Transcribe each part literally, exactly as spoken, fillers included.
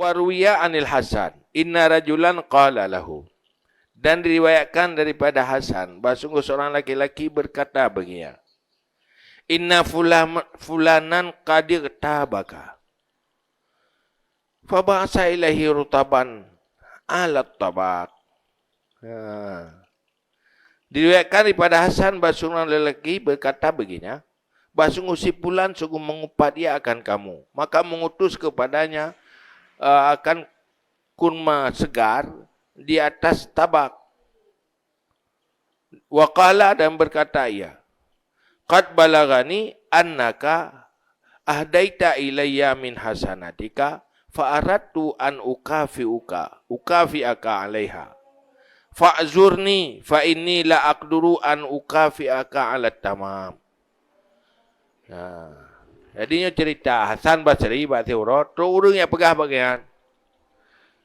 Wa ruwiya anil Hasan, inna rajulan qala lahu. Dan diriwayatkan daripada Hasan, bahwa sungguh seorang laki-laki berkata baginya, "Inna fulam-, fulanan qad ightabaka." Fa ba'asa ilaihi rutaban alat tabaq. Ha. Diriwayatkan daripada Hasan, bahwa seorang lelaki berkata baginya, bahwa sungguh si fulan sungguh mengupat ia akan kamu, maka mengutus kepadanya, eh, akan kurma segar di atas tabak. Wa qala, dan berkata ia, "Qad balagani annaka ahdaita ilayya min hasanatika, fa aradtu an ukafi'uka, ukafi'aka 'alaiha. Fa'zurni, fa inni la aqduru an ukafi'aka 'alat tamam." Ha. Jadi nyoe cerita Hasan Basri bak siuroe, trok ureuëng nyang peugah bak gobnyan,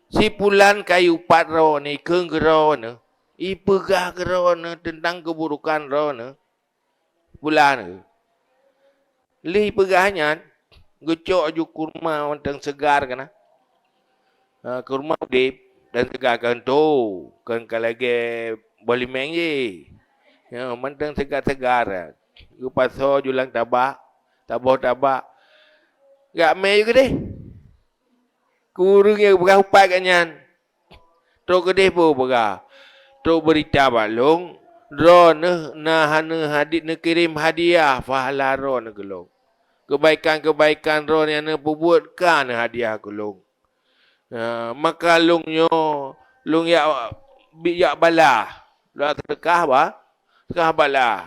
"Si pulan ka iupat droeneuh, ikheun keu droeneuh, ipeugah keu droeneuh teuntang keuburukan droeneuh." Pulan. Lheueh ipeugah nyan, geucok ju kurma mantong seugar keunan. Ha, kurma udeb dan seugar, kheun to, kheun ka lagée boh limeng jih. Ya, mantong seugar-seugar. Geupasoe ju lam tabak, saboh tabak. Geumè ju keudeh. Keu ureuëng nyang peugah upat gobnyan. Trok keudeh peue peugah? Trok beurita bak lôn, droeneuh na hana hadi-, neukirém hadiah pahala droeneuh keu lôn. Keubaikan-keubaikan droeneuh nyang neupeubuet ka neuhadiah keu lôn. Ha, maka lôn nyoe, lôn jak, bit jak balah. Lôn seudeukah ba-, seudeukah balah.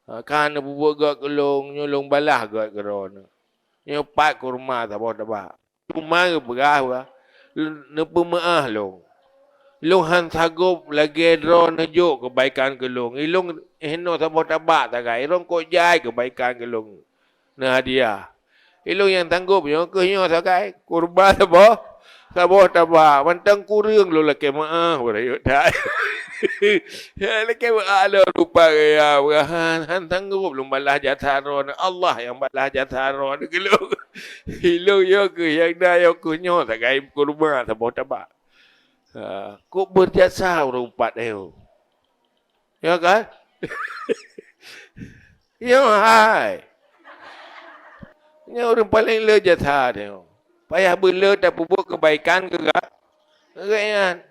Ha, ka neupeubuet gét keu lôn, nyoe lôn balah gét keu droeneuh. Nyoe pat kurma saboh tabak. Teuma geupeugah, neupeumeuáh lôn. Lôn hán sagôp lagée droeneuh jok keubaikan keu lôn. Ilôn hinoe saboh tabak sagai, droeneuh kok jai keubaikan keu lôn. Neuhadiah. Ilôn nyang tanggôp nyoe keuh nyoe sagai, kurban saboh, saboh tabak. Mantong kureueng lôn lakée meuáh, beurayeuk that. Lakée meuáh lôn rupa gaya, hán, hán tanggôp lôn balah jasa droeneuh. Allah nyang balah jasa droeneuh keu lôn. Ilôn nyoe keuh nyang na, nyoe keuh nyoe sagai kurma saboh tabak. Ha, kok beujasa ureuëng upat nyoe. Ya kan? Nyoe hai. Nyoe ureuëng paleng le jasa nyoe. Payah beule tapeubuet keubaikan keu ga-, keu gobnyan.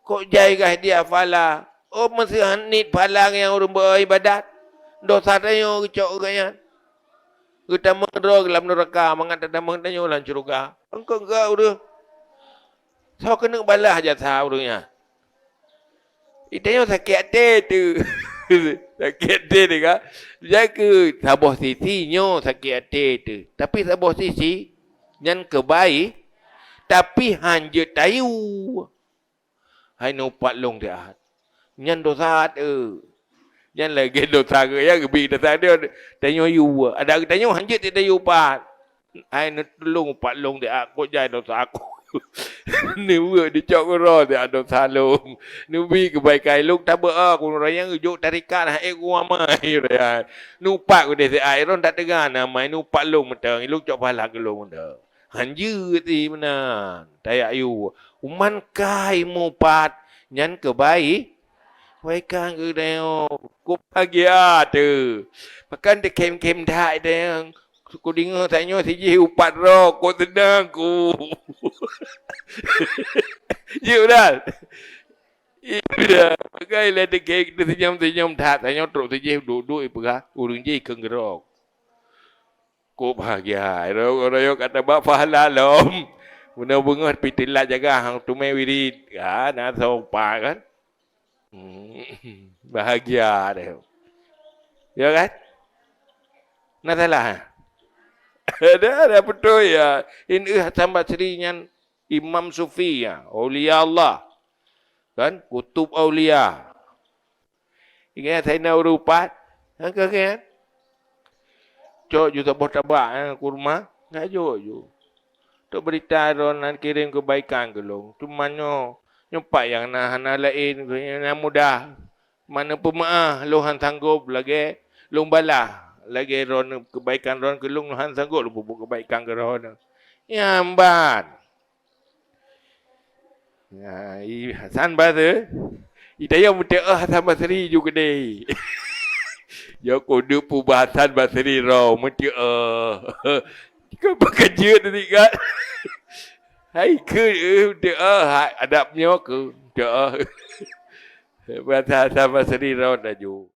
Kok jai gah dia phala? Oh, meuseuhat niet phala nyang ureuëng beu ibadat. Dosa tanyoe geucok keu gobnyan. Geutamong droe lam nuraka, mangat tatamong tanyoe lam syeuruga. Engkau gak ureuëng. Soe keuneuk balah jasa ureuëng nyan? Itanyoe sakét até teuh. Sakét até teuh ka. Jadi keu saboh sisi nyoe sakét até teuh. Tapi saboh sisi nyan keubai, tapi hán jeuet tayue. Hai neupat lôn siat. Nyan dosa that, eu. Nyan lagée dosa geuh nyang geubi dosa dia. Tanyoe yue. Ada geutanyoe hán jeuet tayue upat. Hai neutulông upat lôn siat, kok jai dosa aku. Neuweuek dicok uroe siat dosa lôn. Neubi keubaikan lôn tabeuôt, ku ureuëng nyang geujok tarekat hak ék ku amai. Neupat ku deh siat, droeneuh tak teuga na amai, neupat lôn mantong, lôn cok pahala keu lôn mantong. Hán jeuet meunan, tajak yue. Uman kai mupat, nyan keubai-, kebaikan geutanyoe. Kok bahagia teuh. Pakon teukhém-khém that teuh. Kudeungoe tanyoe sijih upat droe, kok seunang ku. Jeuet, Ustaz? Iya, pakai lah teukhém, teusenyum-senyum that. Tanyoe trok sijih duek-duek ipeugah, ureuëng jih keu geurok. Kok bahagia. Royok-royok ka tabak pahala lom. Meunoe beungoh pih teulat jaga hang teumé wirit. Ha, na soe upat kan? Hmm, bahagia deh. Ya kan? Na salah, ha? Ada, ada beutôi ya. Ineuh Hasan Basri nyan imam sufi ya, aulia Allah. Kan? Kutub aulia. Ingat saya na ureuëng upat? Ha, kan, kan? Cok ju saboh tabak, ha, kurma, ngak jok ju. Trok beurita droeneuh kirém keubaikan keu lôn. Cuma nyoe, nyoe pat nyang na hana laén, nyang na mudah. Meuneuk peumeuáh, lôn hán sanggôp lagée lôn balah, lagée droeneuh keubaikan droeneuh keu lôn, lôn hán sanggôp lôn peubuet keubaikan keu droeneuh. Nyan ban. Ha, i Hasan Basri, i tayong meuteu'oh Hasan Basri ju keudeh. Yo kudeup peubah Hasan Basri ro meuteu'oh. Keu peukeujeut teuingat. Hai keu, eh, meuteu'oh, hai adab nyoe keu meuteu'oh. Bahasa Hasan Basri ro laju.